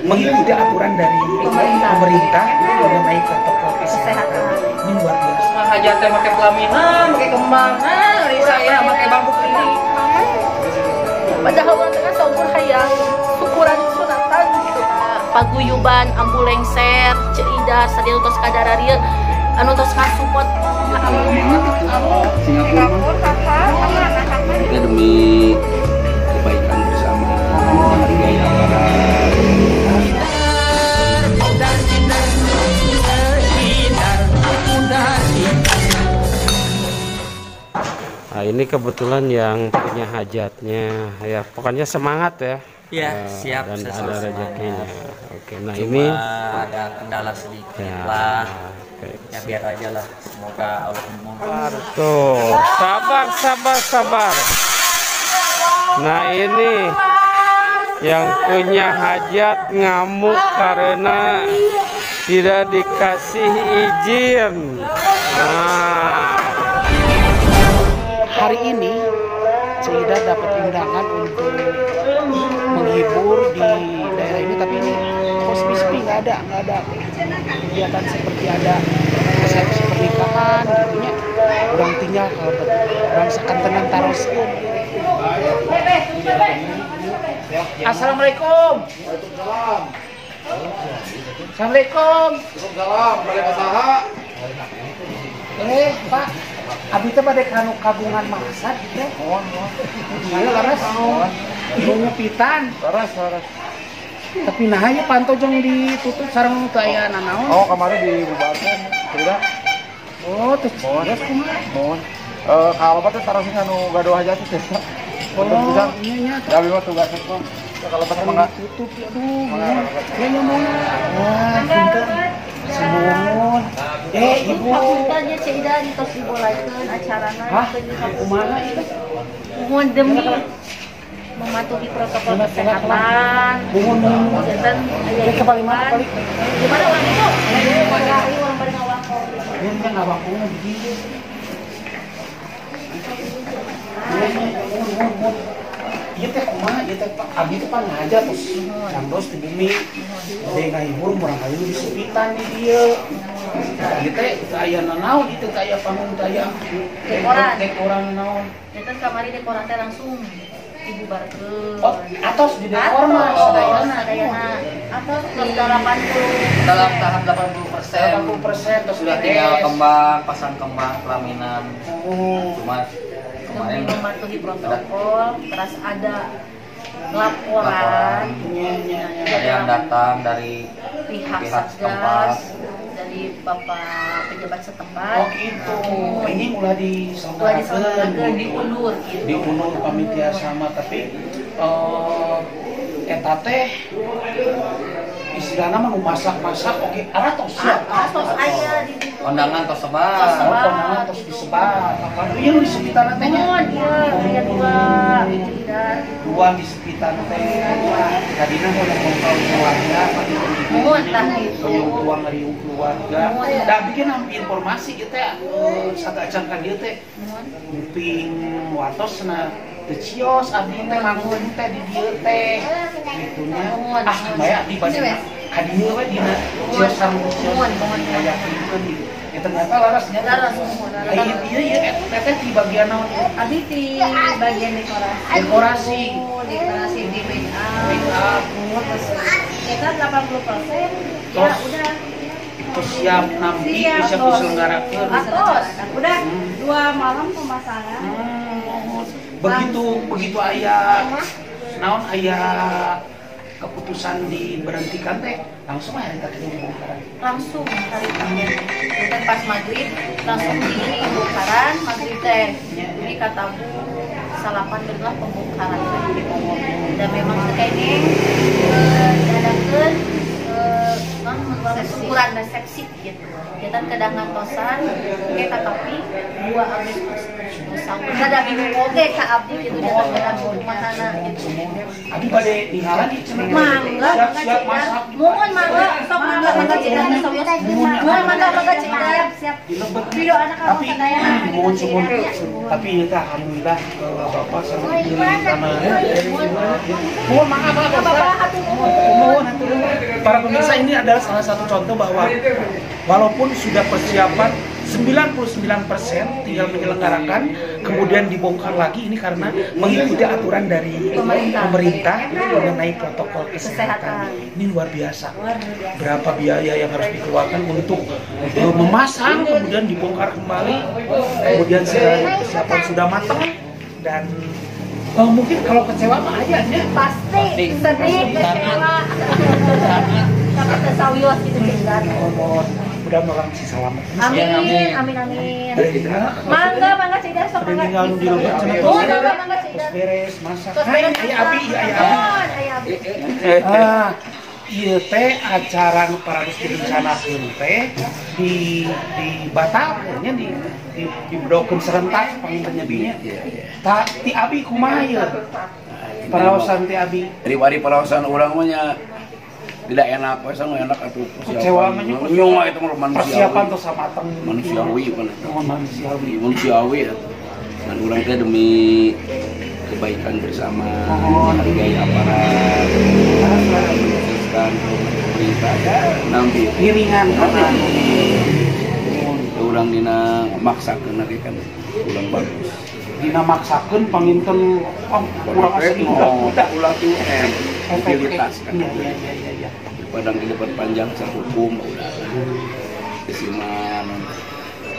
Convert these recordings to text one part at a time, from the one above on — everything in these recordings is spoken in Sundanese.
Mengikuti aturan dari pemerintah mengenai protokol kesehatan. Ini luar biasa. Hajat teh make pelaminan, make kembang, hari saya make bambu ini. Padahal urang teh saukur hayang syukuran sunatan gitu. Paguyuban Ambu Lengser, Ceu Ida, sadaya tos kadararieu anu tos ngasupport Singapura kita demi kebaikan bersama, menghargai aparat. Nah, ini kebetulan yang punya hajatnya, ya pokoknya semangat ya. Ya, siap. Dan ada rezekinya. Oke, nah. Cuma ini ada kendala sedikit ya lah. Oke. Ya biar aja lah, semoga Allah membantu. Tuh, sabar, sabar, sabar. Nah, ini yang punya hajat ngamuk karena tidak dikasih izin. Nah. Hari ini Ceu Ida dapat undangan untuk menghibur di daerah ini, tapi ini kok sepi-sepi, nggak ada kegiatan seperti ada resepsi pernikahan gitunya. Urang tinggal kalau urang sakantenan taroskeun. Assalamualaikum. Waalaikumsalam. Assalamualaikum. Waalaikumsalam. Balik ka saha? Pak, abi teh bade kanu kagungan masak gitu. Mohon, mohon. Iya, leres. Ngupitan. Leres, leres. Tapi nah ieu panto jeung ditutup sareng teu aya nanaon. Oh, kemarin dibubarkan, cerita. Oh, teu cios kumaha? Mohon. Kalau teh taroskeun anu gaduh hajat teh. Oh, iya nya. Ya abi mah tugas mah. Kalau teh mangga tutup ya aduh. Ya nya mangga. Wah, punten. Sumuhun. Ibu. Hapunten Ceu Ida tos dibolehkeun acarana. Hah? Kumaha ieu? Muhun demi mematuhi protokol kesehatan. Muhun muhun. Janten aya ke balik mana balik. Gimana urang itu? Ayo urang bari ngawangkong. Ieu nya ngawangkong di dieu. Muhun muhun. Ieu teh kumaha ieu teh Pak? Abi teh pangaja tos gandos di bumi. Bade ngahibur murang kali disupitan di dieu. Ieu teh teu aya nanaon, ieu teh teu aya panggung, teu aya dekoran. Dekoran naon. Janten kamari dekoran teh langsung dibubarkeun. Oh, atos di dekor mah sadayana. Sadayana. Atos tos 80. Dalam tahap 80%. 80% tos sudah tinggal kembang, pasang kembang, pelaminan. Oh. Cuma demi mematuhi protokol, terus ada laporan. Ada yang datang dari pihak setempat, dari bapak pejabat setempat. Oh gitu. Ini mulai diselenggarakan, diundur gitu. Diundur panitia sama, tapi eta teh istilahna mah nu masak-masak oke aratos siap. Atos aya di ditu. Undangan tos sebar. Undangan tos disebar. Ieu nu di sekitarna teh nya. Muhun ieu aya dua Dua di sekitar teh. Tadina mau ngobrol keluarga, muhun tah gitu. Tuang riuh keluarga. Da bikin informasi ieu teh sateuacan ka dieu teh. Nguping watosna teu cios abdi teh manggung teh di dieu teh. Gitu nya. Ah, bae abdi bade ka dieu we dina cios sareng cios ngayakinkeun gitu. Ya ternyata larasnya. Laras. Iya iya teteh di bagian naon? Abi di bagian dekorasi. Dekorasi. Dekorasi di make up. Make up. Kita 80% ya udah. Terus siap nampi bisa diselenggarakeun. Atos. Udah 2 malam pemasangan. Begitu begitu aya naon aya keputusan diberhentikan teh langsung hari tadi dibongkaran. Langsung hari tadi. Kita pas maghrib langsung dibongkaran maghrib teh. Jadi kata Bu salapan berlah pembongkaran teh. Dan memang kayaknya diadakeun syukuran resepsi gitu. Kita kedah ngantosan ke tetapi 2 Agustus. Kada bingung oge ka abdi gitu jangan kedah kumahana gitu. Abdi bade ninggalan di cenah. Mangga, siap masak. Muhun mangga, sok mangga mangga Ceu Ida sok. Muhun mangga mangga Ceu Ida. Siap. Video anak kamu Tapi sadayana. muhun suhun. Tapi ieu teh alhamdulillah Bapak sama Ibu karena muhun mangga Bapak. Bapak hatur nuhun. Muhun hatur nuhun. Para pemirsa, ini adalah salah satu contoh bahwa walaupun sudah persiapan 99% tinggal menyelenggarakan, kemudian dibongkar lagi ini karena mengikuti aturan dari pemerintah mengenai protokol kesehatan. Ini luar biasa. Berapa biaya yang harus dikeluarkan untuk memasang, kemudian dibongkar kembali, kemudian segala persiapan sudah matang dan mungkin kalau kecewa mah aya nya. Pasti sedih, kecewa. Tapi tesawios gitu kan. Udah orang si selamat. Amin, amin, amin. Mangga, mangga Cida sok mangga. Tinggal di rumah cenah. Oh, mangga, mangga Cida. Beres masak. Aya abi, aya abi. Ah, ieu teh acara nu parantos direncanakeun teh dibatalkeun nya dibedokeun serentak panginten nya. Ta ti abi kumaha ieu? Paraosan ti abi. Pribadi paraosan urang mah nya tidak enak, pasang enak atuh persiapan. Kecewa itu mah manusiawi. Persiapan tos mateng. Manusiawi kan. Manusiawi. Manusiawi atuh. Dan urang teh demi kebaikan bersama, menghargai aparat, menyukseskan pemerintah ya, nanti ngiringan urang dina maksakeun lagi kan urang bagus. Dina maksakeun panginten urang asli ulah tuh utilitas kan. Iya. Padang di depan panjang hukum udah kesiman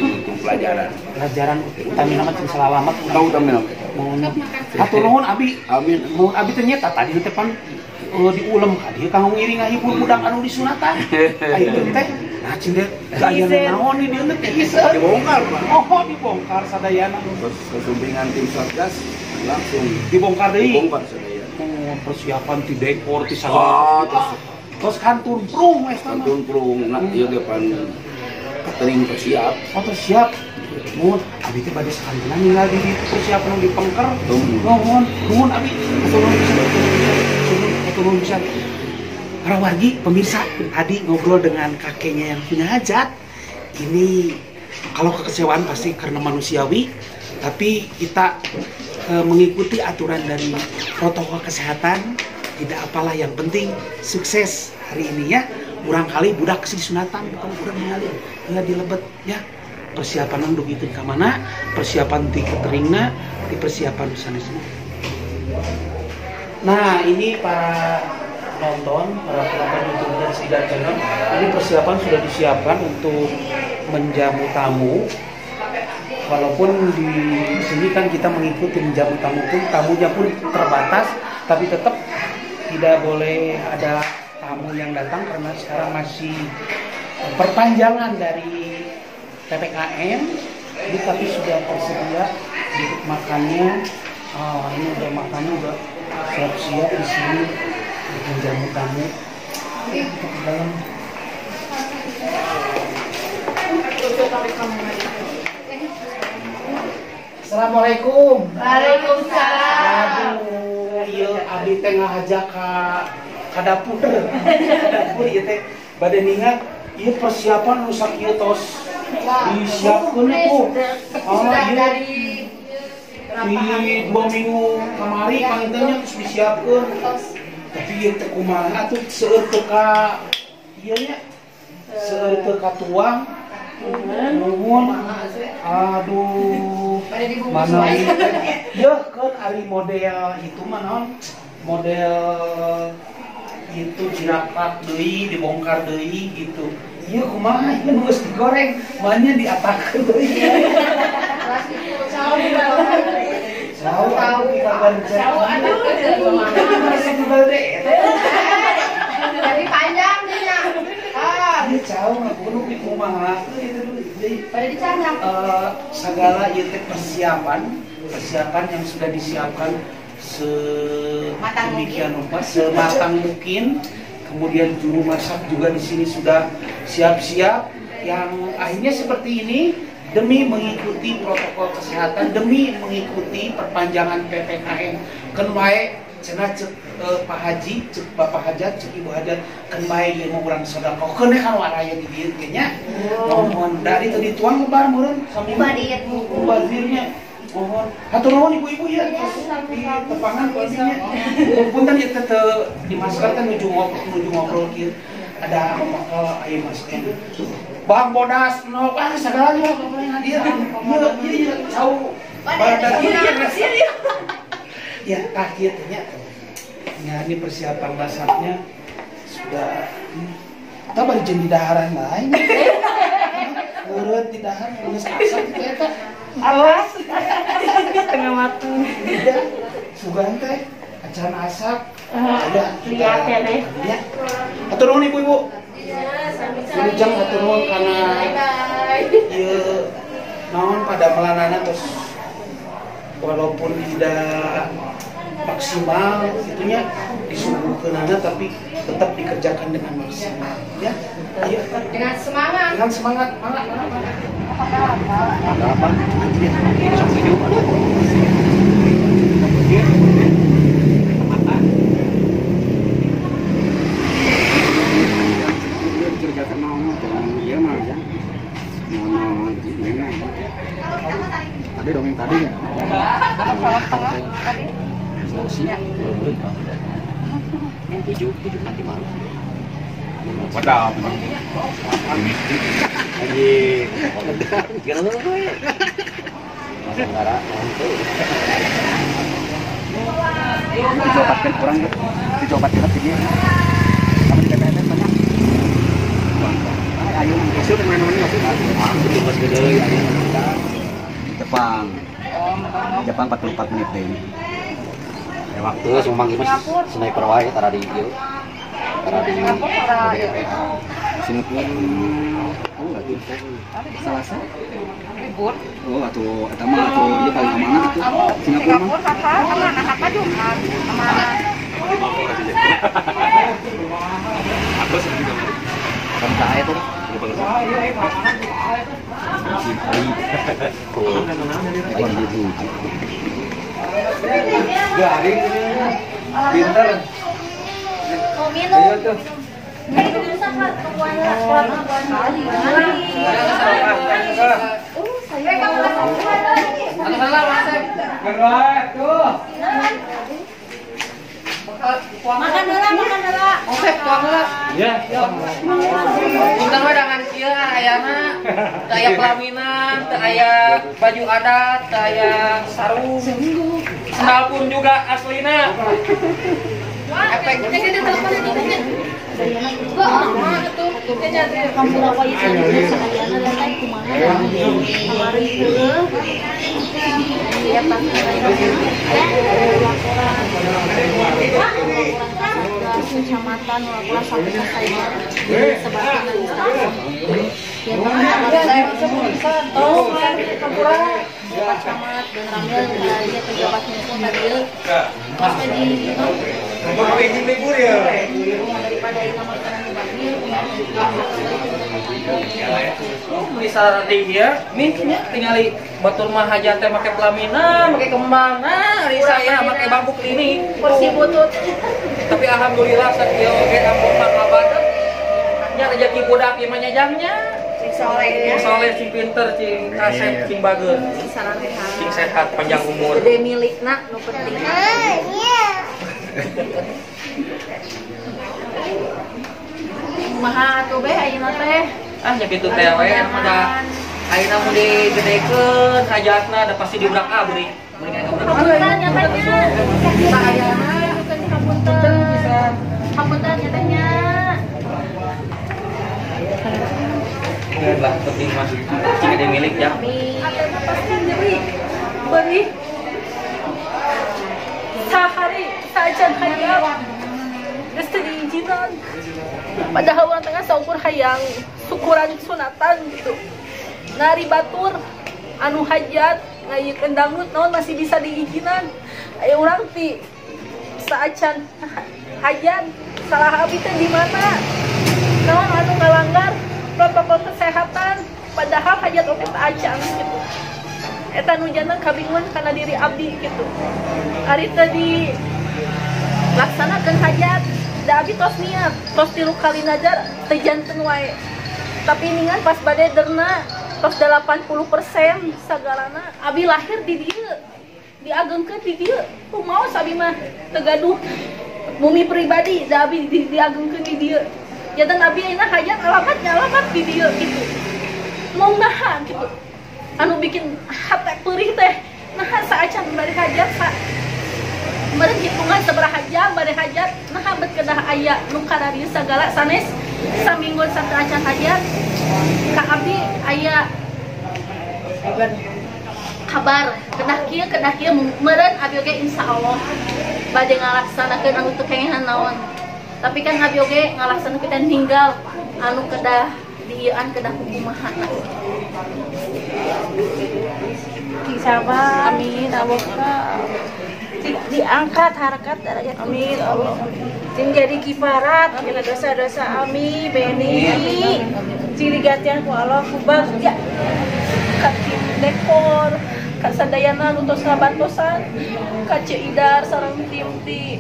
untuk pelajaran. Pelajaran utami nama cing salalamat. Tahu utami nama. Mohon. Hatur nuhun abi. Amin. Mohon abi teh nyeta tadi teh pan diulem ka dieu kanggo ngiring ngahibur budak anu disunatan. Aya teh nah cing teh aya naon di dieu teh bisa dibongkar Pak. Oh, dibongkar sadayana. Terus kesumpingan tim Satgas langsung dibongkar deui. Dibongkar sadayana. Oh, persiapan ti dekor ti sagala. Terus kantun prung eta mah. Kantun prung nah ieu ge pan catering siap. Oh, siap. Nuhun, abi teh bade sakantenan ninggal di ditu persiapan dipengker. Nuhun, nuhun abi. Hatur nuhun pisan. Hatur nuhun pisan. Para wargi, pemirsa, tadi ngobrol dengan kakeknya yang punya hajat. Ini kalau kekecewaan pasti karena manusiawi, tapi kita mengikuti aturan dari protokol kesehatan. Tidak apalah, yang penting sukses hari ini ya. Urang kali budak kesini sunatan, bukan urang ningali ya dilebet ya. Persiapan dugikeun ka mana, persiapan ti cateringna, di persiapan sanesna. Nah, ini para penonton, para penonton YouTube dan Sidar Channel, ini persiapan sudah disiapkan untuk menjamu tamu. Walaupun di sini kan kita mengikuti menjamu tamu pun, tamunya pun terbatas, tapi tetap tidak boleh ada tamu yang datang karena sekarang masih perpanjangan dari PPKM. Ini tapi sudah tersedia untuk makannya. Oh, ini udah makannya udah siap-siap di sini untuk menjamu tamu. Kita ke dalam. Assalamualaikum. Waalaikumsalam. Aduh, ieu abdi teh ngahaja ka dapur. Dapur ieu teh bade ningat ieu persiapan nu sakieu tos disiapkeun tuh. Oh, sudah dari di 2 minggu kamari pangintennya terus disiapkeun. Tapi ieu teh kumaha atuh seueur teu ka ieu nya. Seueur teu katuang. Nuhun. Aduh. Mana ieu teh? Yeuh keun ari model itu mah naon? Model itu jirakat deui, dibongkar deui gitu. Ieu kumaha ieu nu geus digoreng, mah diatakeun deui. Sau sau aduh. Dari panjang dia. Ah, dia jauh ngagunung di kumaha itu deui. Pada dicandak. Segala ieu teh persiapan yang sudah disiapkan sedemikian rupa, sematang mungkin. Kemudian juru masak juga di sini sudah siap-siap. Yang akhirnya seperti ini demi mengikuti protokol kesehatan, demi mengikuti perpanjangan PPKM. Keun wae cenah cek Pak Haji, cek Bapak Hajat, cek Ibu Hajat, keun bae ieu mah urang sedekah. Keun kan waraya di dieu ge nya. Mohon dari teu dituang lebar meureun sami mubazirnya. Mohon. Hatur nuhun ibu-ibu ya. Di tepangan ku abdi nya. Punten ieu teh teu di masker teh nuju ngobrol kieu. Ada pembekal aya Mas Ken. Bang bodas no ah sagalanya pokoknya dia. Ieu ieu cau. Badak ieu. Ya tah kieu teh nya. Nah, ini persiapan masaknya sudah. Kita bari jeung di daharan lain. Urut di dahar geus asak kitu eta. Alas. Tengah mateng. Tidak. Sugan teh acan asak. Udah. Lihat ya deh. Ya. Hatur nuhun ibu-ibu. Wilujeng hatur nuhun kana ieu naon pada melanana terus walaupun tidak maksimal itunya disuguhkeunana tapi tetap dikerjakan dengan maksimal ya. Ayo dengan semangat. Dengan semangat. Mangga. Ada apa? Sok tujuh. Tadi dongeng tadi ya? Tadi? Sulawesi. 7 nanti malam. Padahal. Lagi. Gila lu gue. Tenggara. 74 kurang gitu. 74 kilo tinggi. Sama di PPN banyak. Ayo, hasil kemana-mana masih. Betul gede. Jepang. Jepang 44 menit deh ini. Ya, waktu semua manggil mas sniper wae tara di ieu. Tara di Singapura. Oh, atuh Selasa. Libur. Oh, atuh eta mah atuh ieu paling amanah atuh. Singapura mah. Kakak, kemana kakak Jumat? Kemana? Aku sedih banget. Kan saya tuh. Garing, pinter. Mau minum. Minum sama makan heula, makan heula. Osep tuang heula. Ya. Punten we dangan kieu ayana teu aya pelaminan, teu aya baju adat, teu aya sarung. Sendal pun juga aslina. Efek kecamatan laporan sampai selesai Bapak Camat dan Ramil dia pejabat hukum tadi pasti di libur ya daripada ini bisa di ya mingnya tinggali batur mah hajat teh make pelaminan make kembang nah ari saya make bambu klinik kursi butut tapi alhamdulillah sakieu oge ampun mah kabadan nya rezeki budak ieu mah nyajangnya cing soleh ya cing soleh cing pinter cing kasep cing bager cing sarareha cing sehat panjang umur gede milikna nu penting kumaha atuh beh ayeuna teh ah nya kitu teh we ada ayeuna mun digedekeun hajatna da pasti diubrak-abrik mending aya hapunten nya teh nya saayana hapunten hapunten nya teh nya lah penting mah cing gede milik ya amin pasti nyeri beri sehari sajan hayang geus teu diizinan padahal urang tengah saukur hayang syukuran sunatan gitu nari batur anu hajat ngayeukeun dangdut naon masih bisa diizinan aya urang ti saacan hajat salah abi teh di mana naon anu ngalanggar protokol kesehatan padahal hajat oge teu acan gitu eta nu janten kabingungan kana diri abdi gitu ari tadi laksanakeun hajat da abi tos niat tos 3 kali nazar teu janten wae tapi ningan pas bade derna tos 80% sagalana abi lahir di dieu diagengkeun di dieu kumaha abi mah teu gaduh bumi pribadi da abi diagengkeun di dieu Ya dan abi ayeuna hayang alamatnya alamat di dieu gitu. Mau naha gitu. Anu bikin hate perih teh. Naha saacan bari hajat sa meureun hitungan sabaraha jam bari hajat naha bet kedah aya nu kararieu sagala sanes samingguan sateuacan hajat ka abdi aya kabar kedah kieu meureun abi oge insyaallah bade ngalaksanakeun anu teu kengehan naon. Tapi kan abi oge ngalaksanakeun kita ninggal anu kedah diieuan kedah kumaha. Sabar. Amin Allah. Diangkat harakat derajat. Amin Allah. Sing jadi kifarat kana dosa-dosa ami Beni. Sing digantian ku Allah ku bagja. Ka tim dekor, ka sadayana nu tos ngabantosan, ka Ceu Idar sareng tim ti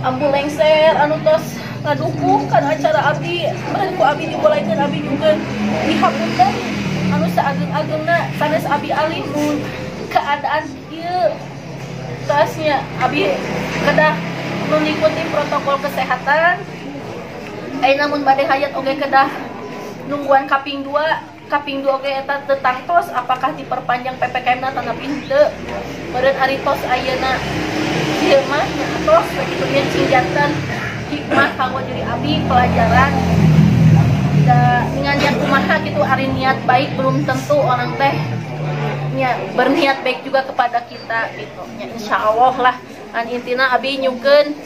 Ambu Lengser anu tos ngadukung kana acara abdi. Meureun ku abdi dibolaikeun abdi nyungkeun dihapunten anu saageng-agengna sanes abi alih nu keadaan ieu tasnya abi kedah mengikuti protokol kesehatan. Ayeuna mun bade hayat oge kedah nungguan kaping 2, kaping 2 oge eta teu tangtos apakah diperpanjang PPKM na tanapi henteu. Meureun ari tos ayeuna ieu mah nya tos kitu nya cing janten hikmah kanggo diri abi pelajaran. Da dengan niat kumaha gitu ari niat baik belum tentu orang teh nya berniat baik juga kepada kita gitu. Nya insyaallah lah an intina abi nyungkeun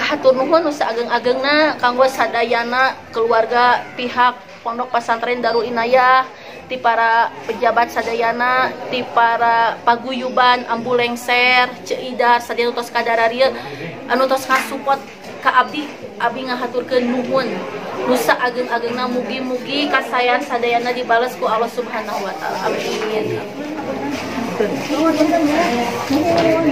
hatur nuhun nu saageng-agengna kanggo sadayana keluarga pihak Pondok Pesantren Darul Inayah, ti para pejabat sadayana, ti para paguyuban Ambu Lengser, Ceu Idar sadayana tos kadararieu anu tos ngasupport ka abdi, abdi ngahaturkeun nuhun. Nu saageng-agengna mugi-mugi kasayan sadayana dibales ku Allah Subhanahu wa taala. Amin. Nuhun nuhun.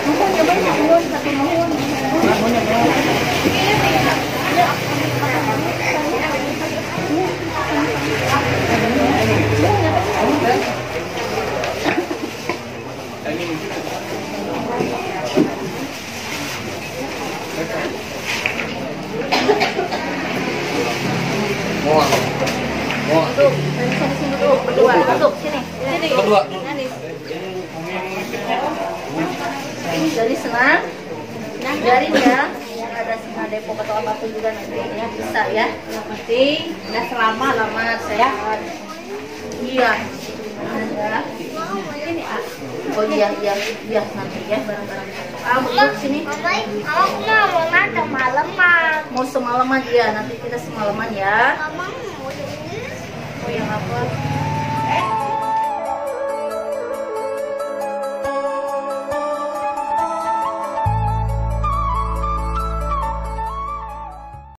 Nuhun ya banyak nuhun satu nuhun. Duduk, sini sini duduk berdua, duduk sini, sini. Berdua. Jadi senang, biarin ya. Ada senang Depok atau apapun juga nanti ya bisa ya. Yang penting udah selamat, selamat sehat. Iya. Ada. Ini ah. Oh iya iya iya nanti ya bareng-bareng. Ah, duduk sini. Mama mau semalaman. Mau semalaman iya, nanti kita semalaman ya. Mama mau yang apa?